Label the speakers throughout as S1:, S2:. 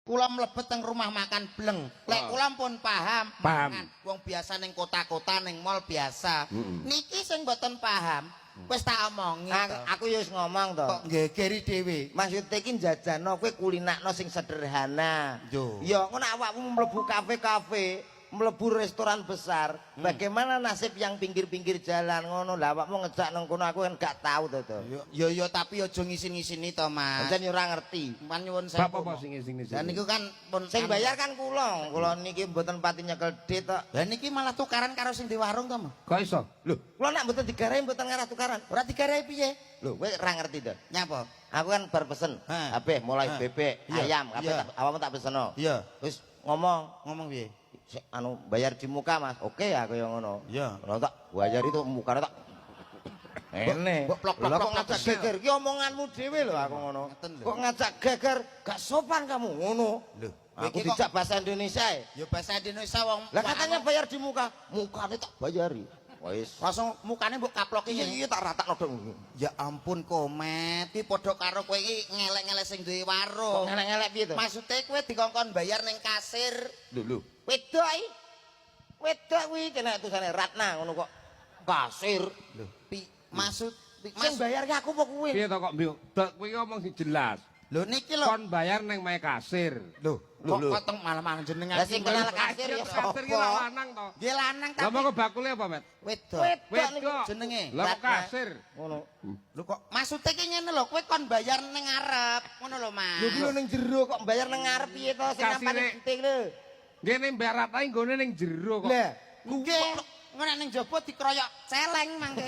S1: Kula mlebet teng rumah makan Bleng. Lek kula pun paham,
S2: Paham.
S1: mangan. Wong biasa ning kota-kota, ning mall biasa. Niki sing mboten paham, wis tak omongi to.
S3: Aku ya wis ngomong to.
S1: Kok nggegeri dhewe.
S3: Maksudnya iki njajano kowe kulinakno sing sederhana.
S1: Yo.
S3: Ya ngono awakmu mlebu kafe-kafe, mlebu restoran besar, bagaimana nasib yang pinggir-pinggir jalan ngono lah awakmu ngejak nang kono, aku kan gak tahu to to.
S1: Yo yo yo, tapi aja ngisin-ngisini to, Mas.
S3: Pancen yo ora ngerti.
S1: Pan nyuwun sewu.
S2: Bab apa sing sing?
S1: Lah niku kan pun
S3: Sing bayar kan kula, kula niki mboten pati nyekel dit tok.
S1: Lah niki malah tukaran karo sing di warung to, Mas.
S2: Kok iso?
S3: Lho, kula nak mboten digarai mboten ngarah tukaran.
S1: Ora digarai piye?
S3: Lho, kowe ora ngerti to.
S1: Nyapa?
S3: Aku kan bar pesen, kabeh mulai bebek, ayam, kabeh awakmu tak peseno. Terus ngomong,
S1: Ngomong piye?
S3: "Sik, anu bayar di muka, Mas." Oke, aku yang ngono. Lah tak bayar itu mukane tak ngene.
S1: Mbok plok, plok,
S3: Lah kok
S1: plok,
S3: ngajak
S1: plok.
S3: geger ki omonganmu dhewe lho aku ngono.
S1: Ngeten lho.
S3: Kok ngajak geger, gak sopan kamu ngono.
S1: Lho,
S3: aku
S1: iki kok
S3: dijak bahasa Indonesia e.
S1: Ya bahasa Indonesia wong.
S3: Lah katanya bayar di muka, mukane tak bayari. Wis.
S1: Langsung mukane mbok kaploki.
S3: Iya, tak ratakno dong.
S1: Ya ampun, Komet, iki padha karo kowe iki ngelek-ngelek sing duwe
S3: Kok
S1: warung.
S3: ngelek-ngelek piye to?
S1: Maksude kowe dikongkon bayar ning kasir.
S3: Lho lho. Wedok iki. Wedok kuwi kena tulisane Ratna ngono kok. Kasir.
S1: Lho, pi maksud pi,
S3: Sing
S1: mas,
S3: bayar ki aku apa kowe?
S2: Piye to kok mbok? Dok kowe ngomong sing jelas.
S1: Lho niki lho.
S2: Kon bayar neng mae kasir.
S1: Lho, kok
S3: lho.
S1: kok teng malah-malah jenengan.
S3: Lah sing kenal kasir ya
S2: Kasir ki
S3: sapa?
S2: lanang to.
S1: Nggih lanang
S2: Lah
S1: tapi
S2: monggo bakule apa, Met?
S1: wedok.
S3: Wedok niku
S2: Wedok.
S1: Jenenge.
S2: Lah kok
S3: Ratna.
S2: kasir.
S3: Ngono.
S1: Lho kok maksude ki ngene lho, kowe kon bayar ning ngarep, ngono lho, Mas.
S3: Lho ki lho ning jero kok bayar nang ngarep piye to sing
S2: Kasire.
S3: nampani duite lho.
S2: Ngene bayar ratae nggone ning jero kok.
S3: Lah,
S1: Nggih, ngono ning jaba dikeroyok celeng mangke.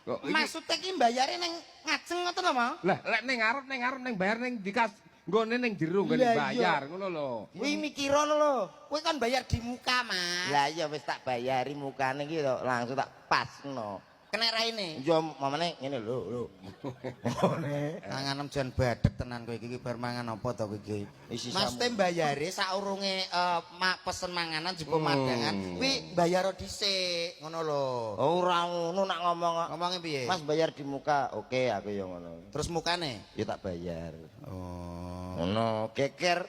S2: Kok iki
S1: Maksude ki mbayare ning ngajeng ngoten lho, Mas.
S2: Lah lek ning ngarep, ning ngarep ning bayar ning dikas nggone ning jero nggone
S3: Lah, iya.
S2: bayar ngono lho.
S3: Kuwi mikirono lho.
S1: Kowe kon bayar di muka, Mas.
S3: Lah iya wis tak bayari mukane iki to, langsung tak pasno.
S1: Kena raine.
S3: Yo mamane ngene lho lho. Ngene.
S1: Tanganem jan badhek tenan kowe iki, bar mangan apa to kowe iki?
S3: Isi
S1: Mas
S3: samu.
S1: te mbayare saurunge pesen manganan jupuk madangan, kuwi bayar dhisik, ngono lho.
S3: Ora ngono nak ngomong kok.
S1: Ngomongnya piye?
S3: Mas bayar di muka, oke aku yo ngono.
S1: Terus mukane?
S3: Ya tak bayar.
S1: Oh.
S3: Ngono, geger.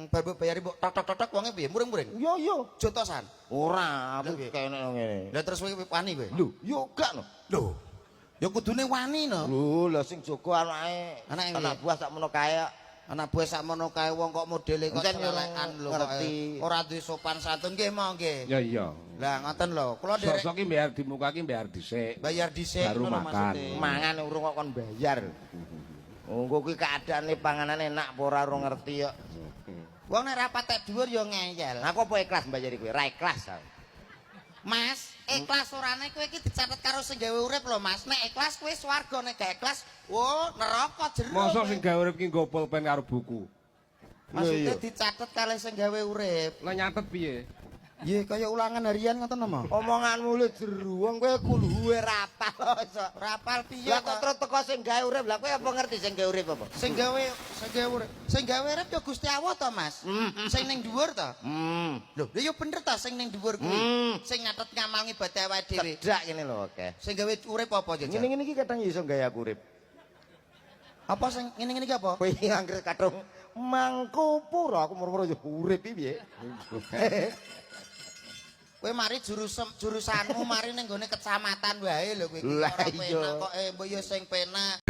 S1: Bar mbok bayari mbok tok tok tok tok wonge piye? Muring-muring.
S3: Yo yo.
S1: Jotosan.
S3: Ora, aku
S1: Lah, piye?
S3: kene ngene.
S1: Lah terus kowe wani kowe?
S3: Lho, yo gak no.
S1: Lho. Ya kudune wani no.
S3: Lho, lah sing jaga anake.
S1: Anake piye?
S3: Anak buah sakmono kae kok.
S1: Anak buah sakmono kae wong kok modele kok
S3: Encen yo
S1: celelekan lho kok.
S3: ngerti.
S1: Ora duwe sopan santun nggih mau nggih.
S2: Ya iya.
S1: Lah ngoten lho, kula nderek
S2: Sosok ki bayar di muka ki bayar dhisik.
S1: bayar dhisik
S2: Baru
S1: ngono
S2: makan.
S1: maksude.
S3: Mangan urung kok kon bayar. Engko kuwi keadaane panganan enak apa ora urung ngerti kok.
S1: Wong nek ra patek dhuwur ya ngeyel.
S3: Aku apa ikhlas mbayari kowe? Ra ikhlas aku.
S1: Mas, ikhlas orane kowe iki dicatet karo sing gawe urip lho, Mas. Nek ikhlas kowe swarga, nek gak ikhlas, wo neraka jero.
S2: Mosok
S1: kowe.
S2: sing gawe urip ki nggo pulpen karo buku.
S1: Maksudnya dicatet kali sing gawe urip.
S2: Lah nyatet piye?
S1: Nggih, kaya ulangan harian ngoten lho, Mas.
S3: Omonganmu lho jero wong kowe kulhuwe rapal kok iso.
S1: Rapal piye?
S3: Lah kok terus teko sing gawe urip, lah kowe apa ngerti sing gawe urip apa?
S1: Sing gawe urip. Sing gawe urip ya Gusti Allah to, Mas. Sing ning dhuwur to. Lho, lha ya bener to sing ning dhuwur kuwi. Sing nyatet ngamal ngibadah awake dhewe.
S3: Cedak ngene lho oke.
S1: Sing gawe urip apa jajal?
S3: Ngene-ngene iki kadang ya iso gawe aku urip.
S1: Apa sing ngene-ngene iki apa?
S3: Kowe iki anggere kadung mangku pura aku moro-moro ya urip iki piye?
S1: Kowe mari jurusanmu mari ning gone kecamatan wae lho kowe iki.
S3: Lah
S1: Ora
S3: iya.
S1: penak kok mbok ya sing penak.